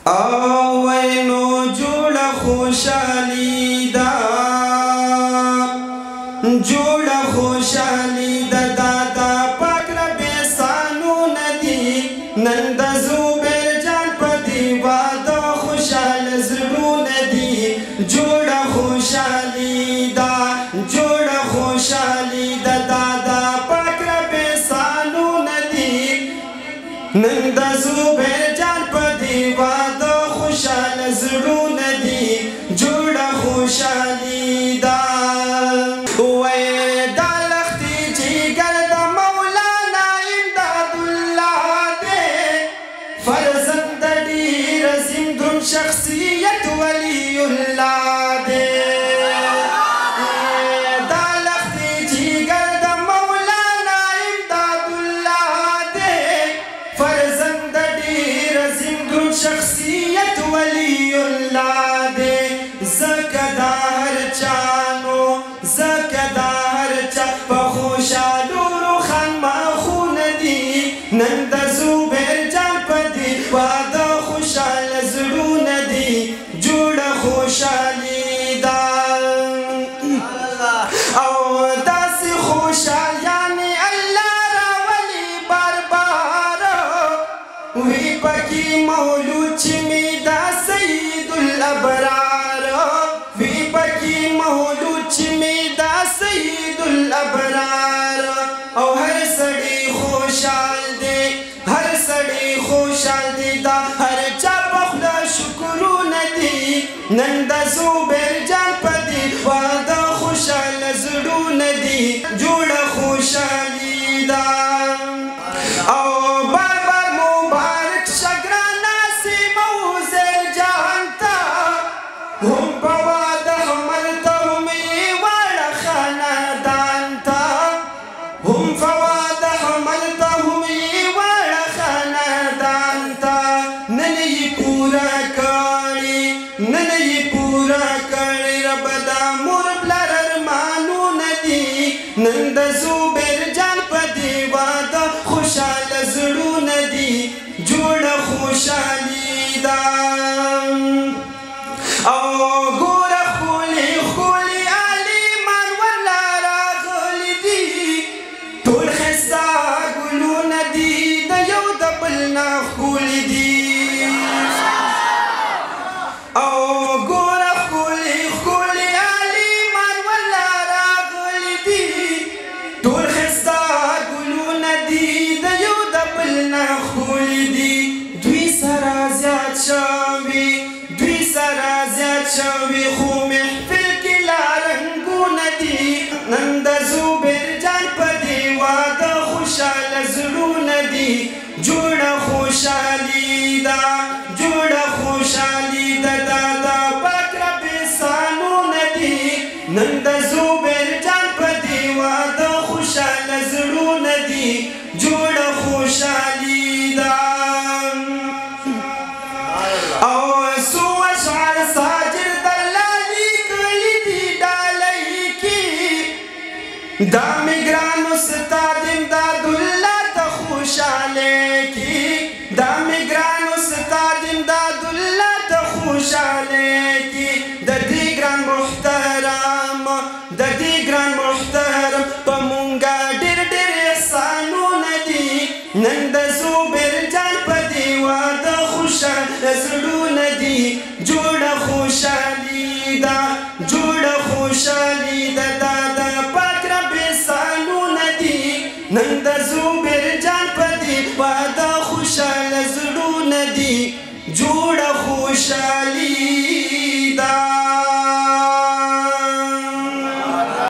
او وینو جوړه خوشحالي ده، جوړه خوشحالي ده، دا پاک رب احسانونه دي. نن د زبیر جان په دې واده خوشحاله زړونه دي. جوړه خوشحالي ده، جوړه خوشحالي ده، دا پاک رب احسانونه دي. نن د زبیر جان په دې واده خوشحاله زړونه دي. جوړه خوشحالي ده. وای دا لښتې جګر د مولانا امدادالله دی، فرزند د ډېر عظیم دروند شخصیت ولی الله دی. دا لښتې جګر د مولانا امدادالله دی، فرزند د ډېر عظیم دروند شخصیت ولی الله دی. ځکه دا هر چا نو، ځکه دا هر چا په خوشحالو روښان مخونه دي. نن د زبیر جان په دې واده خوشحاله زړونه دي. جوړه خوشحالي ده. او داسې خوشحالیانې الله راولي بار بار، وي پکې مولود چې مې دا سید الابرار، وي پکې مولود چې مې دا سید الابرار. او هر سړی خوشحال دی، هر سړی خوشحال دی، دا هر چا په خوله شکرونه دي. نن د زبیر جان په دې واده خوشحاله زړونه دي. جوړه خوشحالي ده. او بار بار مبارک شه ګرانه سیمه وزیر جان ته، هم په واده حمل ته، هم یې واړه خاندان ته، هم په واده حمل ته، هم یې واړه خاندان ته. نن یې پوره کړي، نن یې پوره کړي رب دا مور پلار ارمانونه دي. نن د زبیر جان په دې واده خوشحاله زړونه دي. جوړه خوشحالي ده. او ګوره ښکلي ښکلي عالمان ورله راغلي دي، ټول ښایسته ګلونه دي، د یو د بل نه ښکلي دي. او ګوره ښکلي ښکلي عالمان ورله راغلي دي، ټول ښایسته ګلونه دي، د یو د بل نه ښکلي دي. دوی سره زیات شوي، دوی سره زیات شوي، خو محفل کې لا رنګونه دي. نن د زبیر جان په دې واده خوشحاله زړونه دي. جوړه خوشحالي ده، جوړه خوشحالي ده، دا پاک رب احسانونه دي. نن د زبیر جان په دې واده خوشحاله زړونه دي. جوړه خوشحالي ده. او څو اشعار ساجر درله لیکلي دي ډالۍ کې، دا مې ګران استاد امدادالله ته خوشحالۍ کې، دا مې ګران استاد امدادالله ته خوشحالۍ کې. د دې ګران محترم، د دې ګران محترم په مونږه ډېر ډېر احسانونه دي. نن د زبیر جان په دې واده خوشحاله زړونه دي. جوړه خوشحالي ده، جوړه خوشحالي ده، دا پاک رب احسانونه دي. نن د زبیر جان په دې واده خوشحاله زړونه دي. جوړه خوشحالي ده.